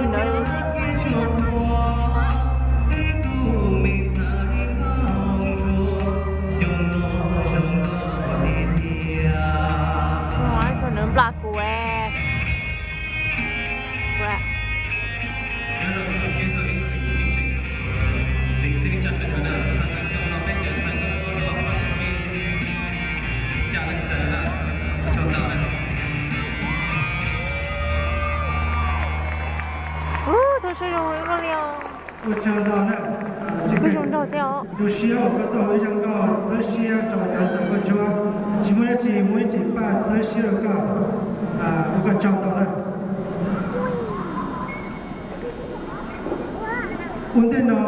Ntawd. Tus nws nplas kuv. Ub, tub sab zoo ib luaj li os. Ua tsaug ntau na. Kuj zoo nraug thiab os. Zoo siab uas koj tuaj ua ib zaj nkauj txhawb siab rau cov ntxhais nkauj ntsuab. Tsis muaj dab tsi, muaj ib tsis paj txhawb siab rau koj. Ua koj tsaug ntau na. Ua ntej no